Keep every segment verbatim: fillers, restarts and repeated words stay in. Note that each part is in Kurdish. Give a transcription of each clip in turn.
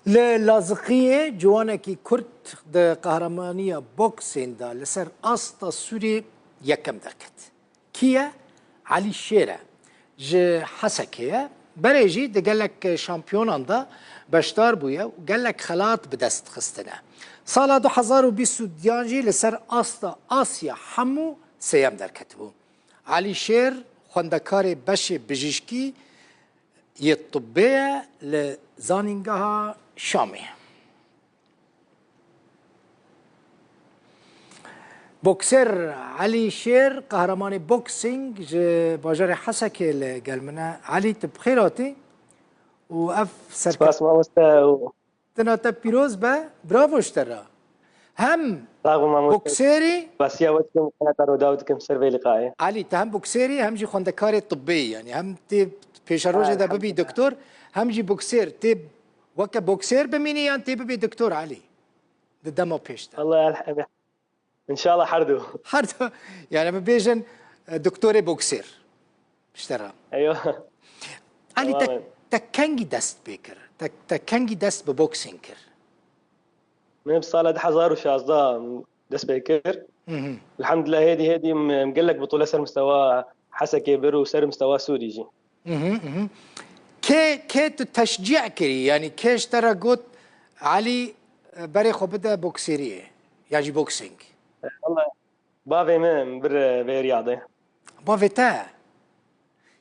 Li Laziqiyê ciwanekî Kurd di qehramaniya boksên de li ser asta Sûrê yekem derket. Kî ye? Elî Şêr e. Ji Hesekê ye. Berê jî di gelek şampiyonan de beşdar bûye û gelek xelat bi dest xistine. Sala du hezar û bîst û duyan jî li ser asta Asya hemû sêyem derketibû. Elî Şêr xwendekarê beşê bijîşkî yê tibbê ye li Zanîngeha Şamê. Bokser Elî Şêr, qehremanê boksîng ji bajarê Hesekê li gel min e. Elî, tu bi xêr hatî û ev serkeftina te pîroz be. Bravo ji te re. Hem bokserî. Spasiya we dikim, qeneta Rodaw dikim ser vê liqayê. Elî, tu hem bokserî hem jî xwendekarê tibbê yî. Yanî hem tê pêşerojê de bibî doktor, hem jî bokser. Tê weke bokser bimînî yan tê bibî doktor Elî? Di dema pêş de. Allah elheme. Înşallah her du. Her du. Yani em bêjin, e, doktorê boksêr. Pişte re. Eyo. Elî, te, Tamam. te kengî dest pê kir? Te, te kengî dest bi boksîng kir? Min bi sala du hezar û şazdeh dest pê kir. Hı hı. Elhamdülillah hêdî hêdî em, em gelek butule ser mistewa Hesekê bir û ser mistewa Sûrî jî. Mhm, mhm. Kê, kê tu teşcî kirî? Yanî kê ji te re got, Elî, e, berê xwe bide boksêriyê? Ya jî boksîng? Wala, bavê min bir, e, vê riyadê. Bavê te?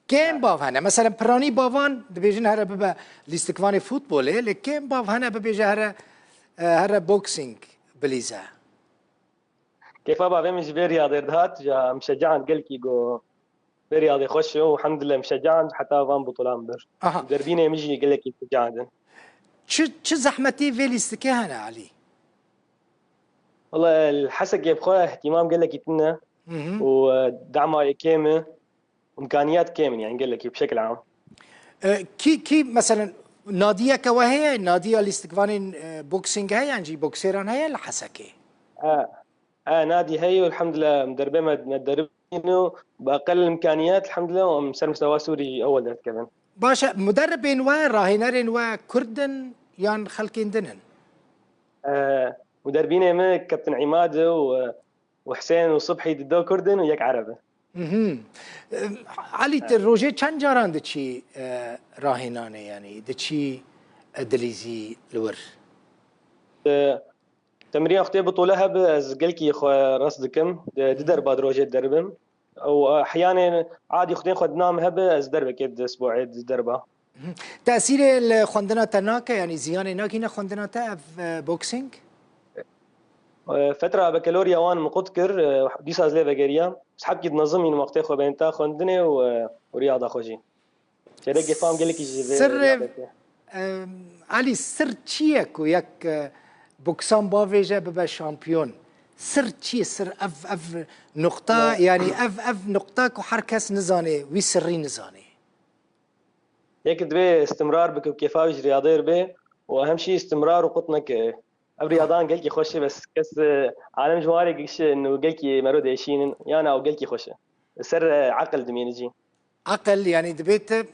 Kêm bav hene? Mesela piranî bavan dibêjin here bibe lîstikvanê futbolê, lê kêm bav hene bibêje here, e, here boksîng bilîze? Kêfa bavê min ji vê riyadê dihat, ja mşecaand gelkî got, vê riyadê xweş e û hemdillah mşecaand heta van butulan bir. Aha. Derbînê min jî gelekî mşecaand in. Çi, çi zehmetî vê lîstikê hene Elî? Wala, li Hesekê bi xwe ihtimam gelekî tune Hı hı. û, e, dema yê kêm e. Îmkaniyat kêm in, yani gelekî bi şekil am. E, kî, kî, meselen, nadiyeke we heye? Nadiya lîstikvanên, e, boksîng heye, yan jî boksêran heye li Hesekê? E, e, nadî heye û elhamdülillah em derbê me, me deribîn û bi eqel îmkaniyat, elhamdülillah, em ser mistewa Sûrî ewel derdikevin. Baş e, muderribên we, rahênerên we Kurd in yan xelkên din in? E, muderbînê me Kaptan Îmad û, e, û Husên û Subhî di do Kurd in û yek Ereb e. Mhm. Elî, tu rojê çend caran diçî, e, rahênanê, yanî diçî, e, dilîzî li wir? E, temrîna xwe tê bitole hebe, ez gelkî xwe rast dikim. Di, di derba di rojê deribim. Û, e, hiyanê adî xwe tên xwe dinam hebe, ez derbekê di esbuê di derba. Mhm. Tesîrê li xwendina te nake, yanî ziyanê nakîne xwendina te ev, e, boksîng? E, fetra bekeloriya wan min qut kir, e, dîsa ez lê vegeriyam. Ez hebkî dinezimînim wextê xwe bênta xwendinê û, e, û riyada xwe jî. Çêrek gefam gelekî ji vê Sirrê, riyadekê. E, Elî, sir çi ye ku yek, e, boksan bavêje bibe şampiyon? Sir çi ye? Sir ev, ev nuqta, Ma- yanî ev, ev nuqta ku her kes nizanê, wî sirrî nizanê. Yek divê istimrar bike û kêfa wî ji riyadê re bê û hem jî istimrar û qut neke. Ev riyadan gelkî xweş e, bes kes, e, alem ji warê gişin û gelkî mero diêşînin, yana ew gelkî xweş e. Li ser, e, eqil dimîne jî. Eqil, yanî divê te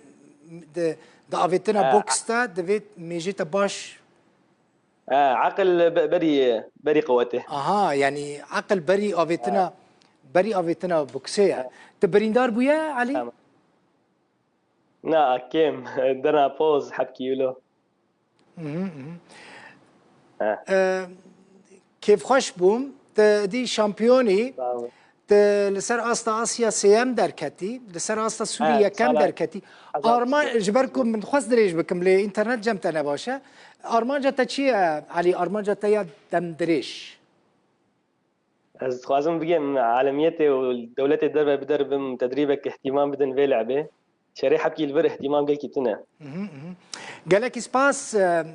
di, di avêtina Ha, boks de divê mêjê te baş. Ha, eqil be-, berî, berî qewetê. Aha, yanî eqil berî avêtina, Ha. berî avêtina boksê ye. Ha. Tu birîndar bûye, Elî? Tamam. Na, kêm. Dena poz, hebkî wilo. Mhm, mhm. He. E, kêfxweş bûm. Tu dî şampiyonî. Sağ ol. Tu li ser asta Asya sêyem derketî. Li ser asta Sûrî He, yekem sala derketî. Hezar Arman, sala. ji ber ku min xwest dirêj bikim, lê înternet cem te ne baş e. Armanca te çi ye, Elî? Armanca te ya demdirêj? Ez dixwazim bigêm alemiyetê û dewletê derve biderbim, tedrîbek îhtîmam bidin vê le'bê. Şerê hebkî li vir îhtîmam gelkî tune. Mhm, mhm. Gelekî spas, e,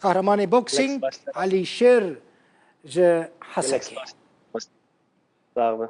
qehremanê boksîng, Gelek spas. Elî Şêr ji Gelek Hesekê. Spas. Sağ olun.